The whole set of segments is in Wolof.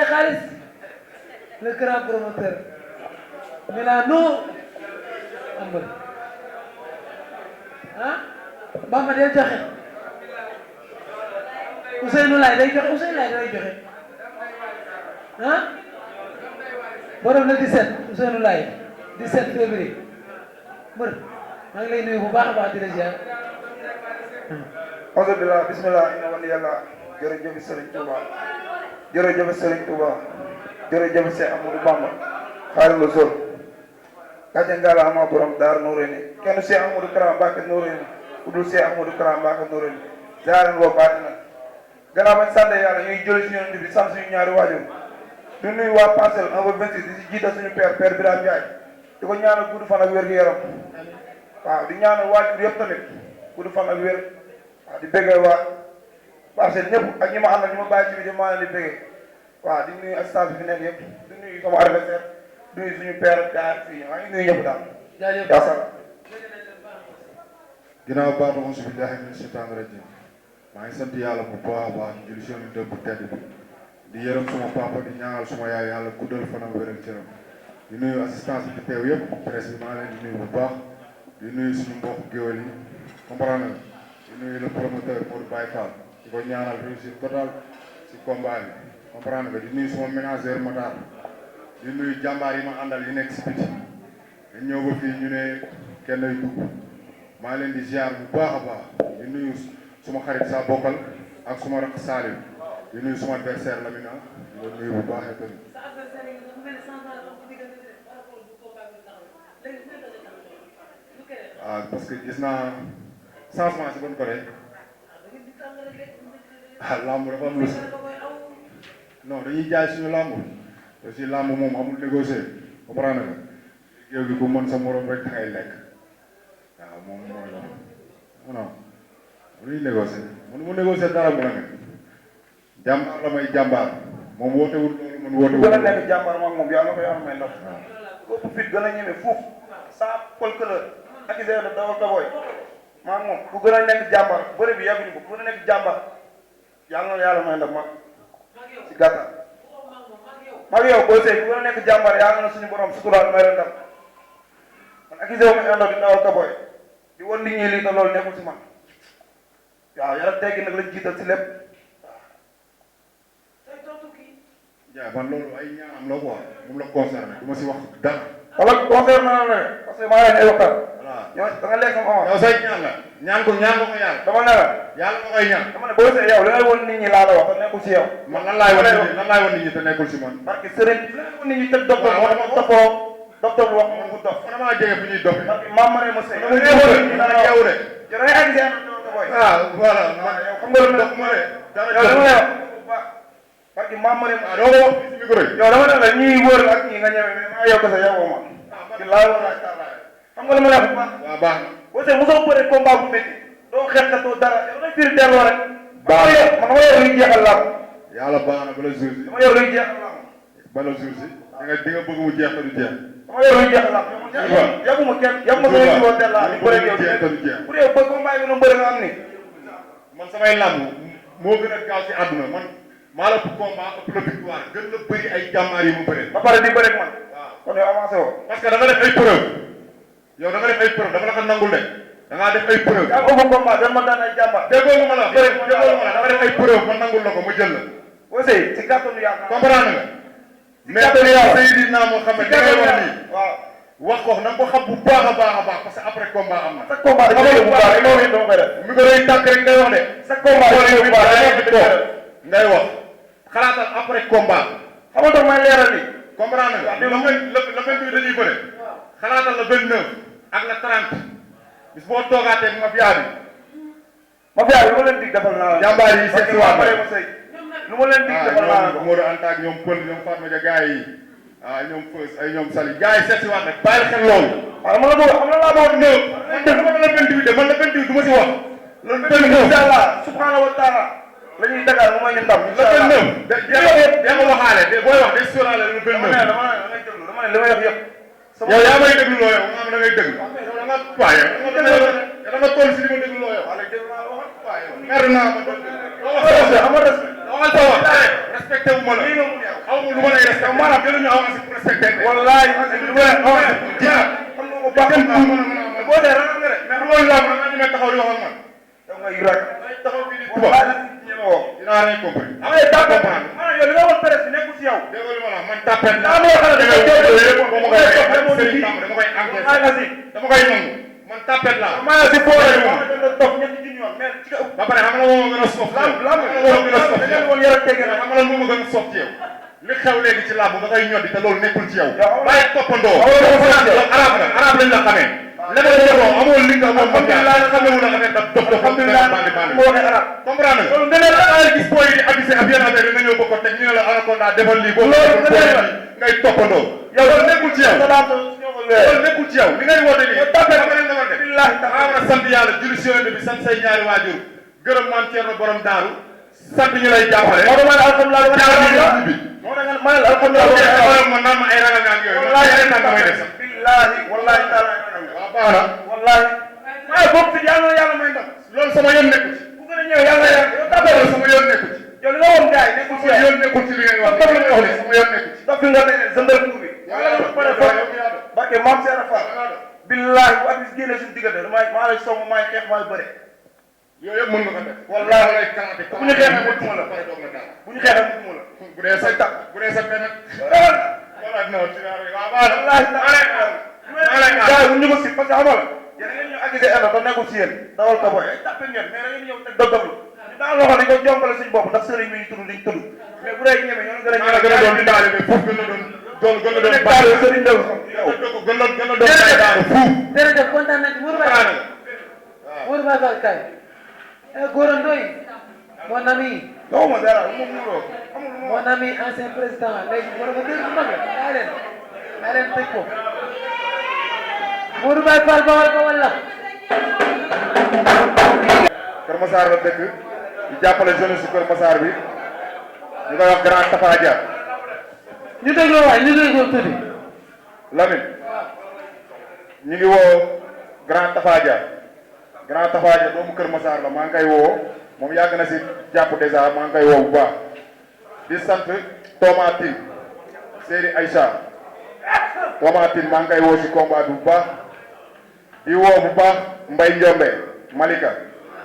may xaalis le grand promoteur Milano am nga ah Bamba day joxe Ousseynou Laye day joxe Ousseynou Laye day joxe ah borom le 17 Ousseynou Laye 17 février mbër maa ngi lay nuyu bu baax a baax di la ziar. alhamdulilah bismillah inna wali yàlla jërëjëf Serigne Touba jërëjëf Serigne Touba jërëjëf Cheikh Amadou Bamba Xaadimu Rasuul gàcce ngalaama borom daar Noreyni kenn Cheikh Amadou Kara Mbacké Noreyni ku dul Cheikh Amadou Kara Mbacké Noreyni ziaran boo baati na gannaaw bañ sant yàlla ñuy jëli suñu yonent bi sant suñu ñaari waajur du nuyu waa Parcelles 1 ba 26 di si jiital suñu père Birame Ndiaye di ko ñaanal gudd fan ak wér gu yaram waaw di ñaanal waajur yëpp tamit gudd fan ak wér waaw di bëggee waa Parcelles ñëpp ak ñi ma àndal ñi ma bàyyi ci biir maa leen di bëggee waaw di nuyu assistance bi fi nekk yëpp di nuyu sama adversaire di nuyu suñu père Gaar fii maa ngi nuyu ñëpp daal. jaajëf yaa salaam. ginnaaw baatu auzu billaahi mina shaytaani rajiim maa ngi sant yàlla bu baax a baax julli si yonent bu tedd bi di yërëm suma papa di ñaanal suma yaay yàlla guddal fanam wéral cëram di nuyu assistance bi teew yëpp presse bi maa leen di nuyu bu baax di nuyu suñu mbokk géwél yi comprendre nga di nuyu le promoteur Modou Baye Fall di ko ñaanal réussite totale si combat bi comprendre nga di nuyu suma ménageur Matar di nuyu jàmbaar yi ma àndal yi nekk si biti dañ ñëw ba fii ñu ne kenn yu dugg maa leen di ziar bu baax a baax di nuyu suma xarit saa bokkal ak suma rakk Salim di nuyu suma adversaire Lamina di ko nuyu bu baax et tamit. ah parce que gis naa changement si bon côté ah lamb dafa am lu si non dañuy jaay suñu lamb te si lamb moom amul négocier comprendre nga géew gi ku mën sa morom rek dangay lekk waaw moom mooy la non mënuñ négocier mënu mu négocier dara mu la nga jàmbaar la may jàmbaar moom wootewul loolu man wootewul gën a nekk jàmbaar moom moom yàlla na ko yàlla may ndox ko fit gën a ñeme fuuf sans folklore ak i de dawal ka booy maa moom ku gën a nekk jàmbaar bëri bi yàgguñu ko ku gën a nekk jàmbaar yàlla na yàlla may ndox mag si gàttal mag yow boo sëy ku gën a nekk jàmbaar yàlla na suñu borom suturaal may la ndam man ak i ma àndoo di dawal ka booy di wan nit ñi lii te loolu nekkul si man waaw yàlla teggi nag lañ jiital si lépp ja man loolu ay ñaanam la quoi moom la concerné du ma si wax dara. wala concerne na la parce que maa ngi leen ay waxtaan. voilà ñoo da nga lekk sama avance. yow say ñaan la ñaan ko yàlla. dama ne la. yàlla nga koy ñaan. dama ne boo see yow li ngay won nit ñi laa la wax te nekkul si yow. man lan laay wan nit ñi te nekkul si man. parce que sëriñ li ngay won nit ñi te docteur moo dama toppoo docteur bu wax ma ko dof. man damaa jege fu ñuy dof. parce que maam ma ne ma sëy. da ngay yeewu de. da ngay àgg si ànd ak boy. ah voilà yow xam nga lu dof ma de. yow dama lay wax parce que maam ma ne ah doo ko wax si micro yi. yow dama ne la ñii wër ak ñii nga ñeme mais maa yokk sa yow ma. ci laa wala xam nga lu ma la wax bu baax. waaw baax na. boo see mosoo bëree combat bu métti doo xeex ka doo dara yow dañ firi delloo rek. baax na man dama yor luy jeexal làmb. yàlla baax na bala jour si. dama yor luy jeexal làmb. bala jour si. di nga bëgg mu jeex te du jeex. dama yor luy jeexal làmb. yabuma kenn yabuma sama jiwoo teel laa di bëre yow pour yow ba combat bi nga bëri nga am ni. man samay làmb moo gën a gaaw si àdduna man maa la ëpp combat ëpp la victoire gën la bëri ay jàmmaar yi mu bëri. ba pare di bëri ak man. waaw kon yow avancé woo. parce que da nga def ay preuve yow da nga def ay preuve dafa la ko nangul de da ngaa def ay preuve. yaa ngi ëpp combat dama daan ay jàmbaar. déggoo nga ma la déggoo nga ma la da nga def ay preuve ma nangul la ko ma jël la. boo see si kàttanu yàlla. comprendre nga. mais Seydina Mohamed da ngay wax nii. waaw. wax ko na nga ko xam bu baax a baax a baax parce que après combat am na. sa combat dama koy bu baax rek loolu dama koy def. mi ko doy tàkk rek ngay wax de. sa combat dama koy bu baax rek ngay wax xalaatal après combat. xam nga tax may leeral ni. comprendre nga. le 28 dañuy bëre. xalaatal le 29 ak le 30 bis boo toogaatee ak mafia bi. mafia bi lu ma leen dig defal naa la. jàmbaar yi seet si waat lu ma leen dig defal naa la ko. Modou Anta ak ñoom Pël ñoom Fatma Dia gars yi ah ñoom Fës ay ñoom Sali gars yi seet si waat rek bàyyi xel loolu. waaw man la bëgg xam na laa bëgg ñëw. man la 28 de man la 28 du ma si wax. loolu 29 incha allah subhanahu wa taala la ñuy dagal mu may ñu ndam. incha allah le 29. yaa ma waxaale de booy wax day sóoraale le 29. dama ne li may wax yëpp. yow yaa may déglu loo yow nga xam da ngay déglu. yow da nga waaye da nga toll si li ma déglu loo yow. mer naa ma doon. waxal sa wax respecté wu ma la aw ma lu ma lay respecté maanaam jëluñu avancé pour respecté wallahi lu ma lay avancé pour jeex xam nga ko baax boo dee ragal nga de mais xam nga lu laa mën a taxaw di wax ak man yow ngay rak taxaw fii di tuba dinaa rien compris amay daa comprendre maanaam yow li nga wax presse bi nekkul si yow dégg li ma la man tapet la dama koy encaissé dama koy nangu man tapet la maa si foore dox ñetti junni yoon mais ba pare xam nga moo gën a sof lam moo gën a sof da ngeen woon yara tegg na xam nga moo gën a sof ci yow li xew léegi ci làmb nga koy ñoddi te loolu nekkul ci yow bàyyi toppandoo arab lañ la xamee lebal leboo amoo li nga amoo mën la xamee wu la affaire daf dof dof alhamdulilah moo ne arab comprendre nga loolu nga la gis booy di abusé ak yenn affaire nga ñëw ba ko teg ñu ne la anaconda defal lii boo ngay toppandoo yow loolu nekkul ci yow loolu nekkul ci yow li ngay woote nii tapé nga nga war def billahi ta war a sant yàlla julli si yonent bi sant say ñaari waajur gërëm maam Thierno borom daaru sant ñu lay jàppale moo dama alhamdulilah bi moo da nga manal alhamdulilah man naan ma ay ragal nga ak yooyu wallahi ay tan damay def sax billahi wallahi taala wa baana wallahi may bokk ci yàlla yàlla may ndam loolu sama yoon nekku ci bu gën a ñëw yàlla yow tapé sama yoon nekku ci yow li nga woon gaay nekkul ci yoon nekkul ci li ngay wax sama yoon nekku ci dof nga ne zëndal ku bi yàlla ko pare fa barke maam Seera Fall billahi bu abis génne suñu diggante maa lay song maay xeex maay bëre yooyu yëpp mën nga ko def wallahi lay kalante bu ñu xeexee mu duma la bu ñu xeexee mu duma la bu dee sa tak bu dee sa benn wala non ci waaw wallahi gaay bu ñu ko si parce que xamal yéen ngeen ñu accusé erreur da nekkul si yéen dawal ko boy ay tapé ngeen mais da ngeen ñëw teg dogdoglu ñu daan loxo dañ ko jombale suñu bopp ndax sëriñ mi ñu tudd liñ tudd mais bu dee ñeme ñoo gën a doon di daale mais foofu gën a doon gën a doon baax sëriñ Ndaw yow gën a doon day daal fuuf jërëjëf kontaan nañ ci Mourou Baye Mourou Baye Fall kay Gora Ndoye mon ami non ma dara mo muuro mon ami ancien président léegi borom dégg bu mag daa leen tëj ko Mourou Baye Fall bawal ko wala Kër Massar la dëkk di jàppale jeunesse su Kër Massar bi ñu koy wax grand Tafa Dia ñu dégloo waay ñu dégloo tuuti Lamine ñu ngi woo grand Tafa Dia doomu Kër Massar la maa ngi koy woo moom yàgg na si jàpp dèjà maa ngi koy woo bu baax di sant Thomas Tine Seri Aïcha Thomas Tine maa ngi koy woo si combat bi bu baax di woo bu baax Mbaye Ndiombe Malika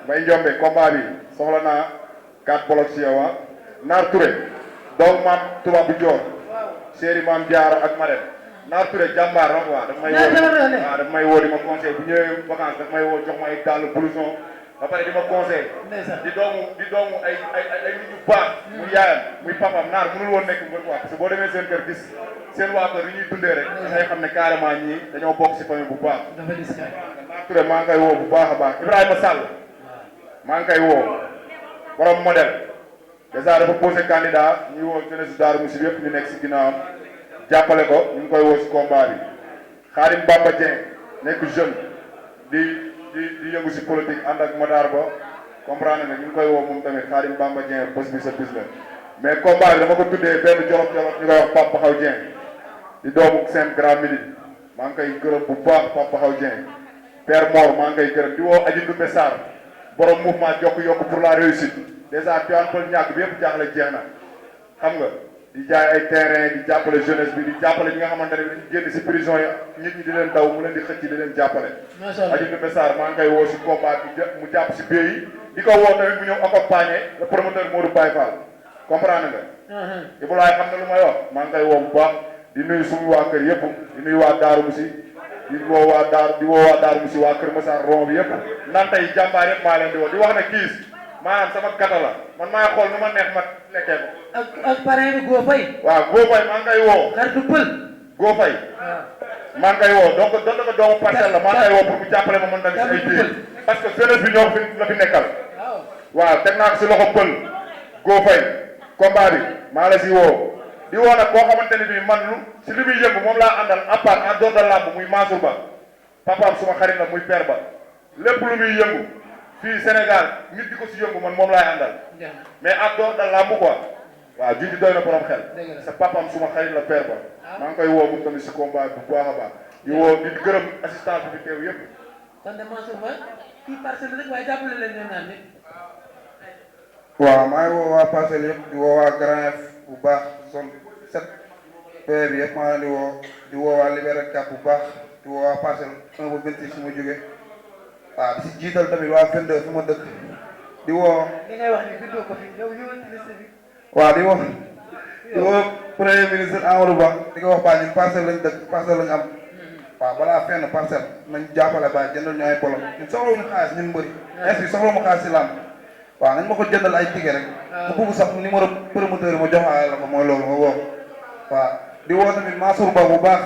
Mbaye Ndiombe combat bi soxla naa 4 blocs si yow Naar Touré doomu maam tubaab bu joor Seri maam Diarra ak Marème Naar Touré jàmbaar la quoi daf may woo waaw daf may woo di ma conseil bu ñëwee vacances daf may woo jox ma ay dàll blouson ba pare di ma conseil di doomu ay nit yu baax muy yaayam muy papam Naar mënul woon nekk mbër quoi parce que boo demee seen kër gis seen waa kër yi ñuy dundee rek dangay xam ne carrément ñii dañoo bokk si famille bu baax Naar Touré maa ngi koy woo bu baax a baax Ibrahima Sall maa ngi koy woo borom modèle dèjà dafa posé candidat ñuy woo jeunesse Darou Moussi yëpp ñu nekk si ginnaawam jàppale ko ñu ngi koy woo si combat bi Khadim Bamba Dieng nekk jeune di yëngu si politique ànd ak Matar Ba comprendre nga ñu ngi koy woo moom tamit Khadim Bamba Dieng bés bi sa bis la mais combat bi dama ko tuddee benn jolof ñu koy wax Pape Baxaw Dieng di doomu seen grand midi maa ngi koy gërëm bu baax Pape Baxaw Dieng Père Mor maa ngi koy gërëm di woo Adji Ndoumbe Sarr borom mouvement yokk pour la réussite dèjà Tivaouane Peulh ñàkk bi yëpp jaaxle jeex na xam nga di jaay ay terrain di jàppale jeunesse bi di jàppale ñi nga xamante ne dañu génn si prison yi nit ñi di leen daw mu leen di xëcc di leen jàppale Adji Ndoumbe Sarr maa ngi koy woo si combat bi mu jàpp si biir yi di ko woo tamit mu ñëw accompagner le promoteur Modou Baye Fall comprendre nga Ibulaay xam na lu may wax maa ngi koy woo bu baax di nuyu suñu waa kër yëpp di nuyu waa Darou Moussi di woo waa Darou Moussi waa Kër Massar ron bi yëpp nan tey jàmbaar yëpp maa leen di woo di wax ne kiis maanaam sama gata la man maa xool nu ma neex ma lekkee ko. ak parrain bi Go Faye. waaw Go Faye maa ngi koy woo. xaritu pël. Go Faye. maa ngi koy woo donc doon na ko doomu parcelle la maa ngi koy woo pour mu jàppale ma mën tamit si ay biir parce que jeunesse bi ñoo fi la fi nekkal. waaw teg naa ko si loxo pël Go Faye combat bi maa la si woo di woo nag koo xamante ne bii man lu si li muy yëngu moom laa àndal à part en dehors de làmb muy Mansour Ba papaam suma xarit la muy père ba lépp lu muy yëngu fii Sénégal nit di ko si yëngu man moom laay àndal mais en dehors de làmb quoi waaw junj doy na borom xel sa papaam suma xarit la père ba maa ngi koy woo moom tamit si combat bu baax a baax di woo di gërëm assistance bi fi teew yëpp. kon de Mansour Ba kii parcelle rek waaye jàppale leen ñoom ñaar nit waaw maa ngi woo waa Parcelles yëpp di woo waa Grand Yoff bu baax zone 7 bi yëpp maa ngi di woo waa Liberté 4 bu baax di woo waa Parcelles 1 ba 26 fu ma jógee waaw di si jiital tamit waa 22 fu ma dëkk di woo. li ngay wax ni bindoo ko fi yow ñëwal ci liste bi. waaw di woo premier ministre Amadou Ba di ko wax ba ñun Parcelles lañ dëkk Parcelles lañ am waaw balaa fenn Parcelles nañ jàppale ba jëndal ñu ay bolom ñun soxlawuñu xaalis ñun mbëri ainsi soxlawuma xaalis si làmb waaw nañ ma ko jëndal ay ticket rek ku bugg sax numéro promoteur yi ma joxaale la ko mooy loolu ma woo waaw di woo tamit Mansour Ba bu baax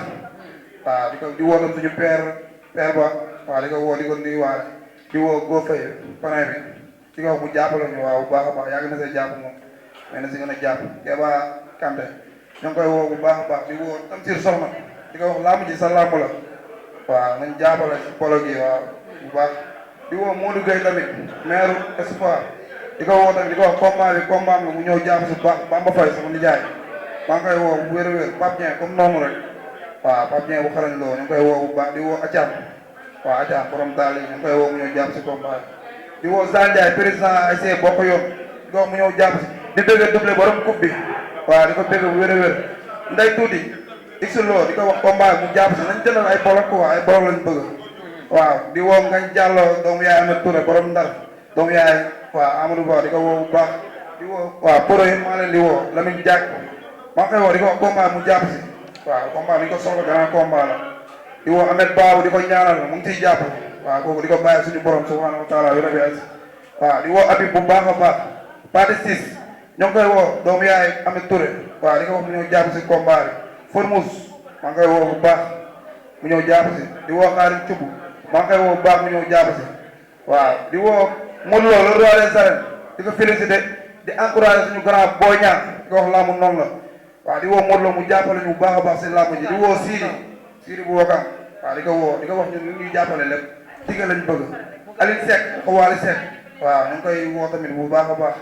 waaw di woo tam suñu père ba waaw di ko woo di ko nuyuwaale di woo Go Faye parrain bi di ko wax mu jàppale ñu waaw bu baax a baax yàgg na see jàpp moom mais na si gën a jàpp Keba Kanté ñoo ngi koy woo bu baax a baax di woo Tamsir Soxna di ko wax làmb ji sa làmb la waaw nañ jàppale si polo gi waaw bu baax di woo Modou Gueye tamit maire Espoir di ko woo tamit di ko wax combat la mu ñëw jàpp si baax Bamba Faye sama nijaay maa ngi koy woo bu wér-wér Pape Dieng comme noonu rek waaw Pape Dieng bu xarañ loo ñu ngi koy woo bu baax di woo Athiam waaw Athiam borom daal yi ñu ngi koy woo mu ñëw jàpp si combat di woo Zane Ndiaye président ASC Bokk Yoon di ko wax mu ñëw jàpp si di bëgg doublé borom coupe bi waaw di ko bëgg bu wér-wér nday tuuti Xlo di ko wax combat mu jàpp si nañ jëndal ay bolok quoi ay bolok lañ bëgg waaw di woo Ngañ Diallo doomu yaay Amadou Touré borom Ndar doomu yaay waaw Amadou Ba di ko woo bu baax di woo waaw poro yi maa leen di woo Lamine Diack maa ngi koy woo di ko wax combat mu jàpp si waaw combat bi ñu ko soxla grand combat la di woo Ahmed Babou di ko ñaanal mu ngi ciy jàpp waaw kooku di ko bàyyi suñu borom subhanahu wa taala yu rabi waaw di woo Habib bu baax a baax Pate Ciss ñoo ngi koy woo doomu yaay Amadou Touré waaw di ko wax mu ñëw jàpp si combat bi Formous maa ngi koy woo bu baax mu ñëw jàpp si di woo Xaarim Cubb maa ngi koy woo bu baax mu ñëw jàpp si waaw di woo Modou Lo le roi des arènes di ko félicité di encouragé suñu grand Boy Niang di ko wax laamu noonu la waaw di woo Modou Lo mu jàppale ñu bu baax a baax si laamu ji di woo Sidi bu Wakam waaw di ko wax ñun ñuy jàppale lépp tigga lañ bëgg Aline Seck ko Waly Seck waaw ñu ngi koy woo tamit bu baax a baax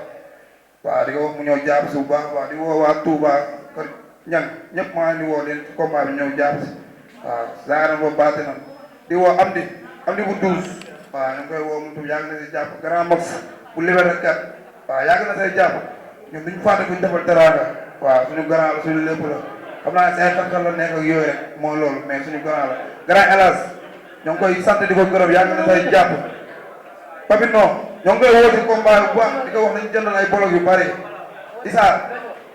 waaw di ko wax mu ñëw jàpp si bu baax a baax di woo waa Touba kër ñang ñëpp maa ngi woo leen ci combat bi ñëw jàpp si waaw zaaran ba baate na di woo Amdi bu 12 waaw ñu ngi koy woo mu tam yàgg na si jàpp Grand Max bu Liberté 4 waaw yàgg na say jàpp ñun duñu fàtte kuñ defal teraanga waaw suñu grand la suñu lépp la xam naa say xarxar la nekk ak yooyu rek mooy loolu mais suñu grand la grand Elas ñoo ngi koy sant di ko gërëm yàgg na say jàpp Papino ñoo ngi koy woo si combat bu baax di ko wax nañu jëndal ay bolog yu bari Issa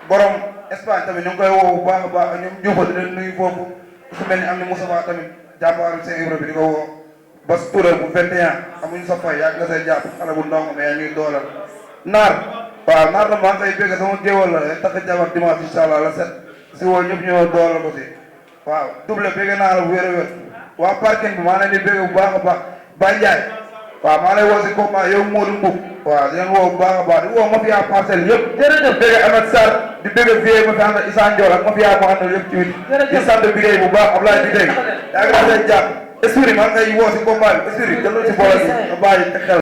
borom Espagne tamit ñu ngi koy woo bu baax a baax ñoom Diouf di leen nuyu foofu su mel ni am ni Moussa tamit jàmbaaru Saint Ibra bi di ko woo Bas Touré bu 21 amuñu sa fay yàgg nga say jàpp xale bu ndaw mais yaa ñuy doolal naar waaw naar la maa ngi koy bëgg sama géwal la takk jabar dimanche incha allah la set si woo ñëpp ñëw doolal ko si waaw double bëgg naa la bu wér a wér waa parking bi maa leen di bëgg bu baax a baax Baye Ndiaye waaw maa lay woo si combat yow Modou Mboub waaw di leen woo bu baax a baax di woo mafia Parcelles yëpp jërëjëf bëgg Amath Sarr di bëgg vie ma fi àndal Issa Ndiol ak mafia mu àndal yëpp ci wit di sant Bigay bu baax Ablaye Bigay yaa ngi lay jàpp esprit maa ngi koy woo si combat bi esprit jël si boole bi nga bàyyi xel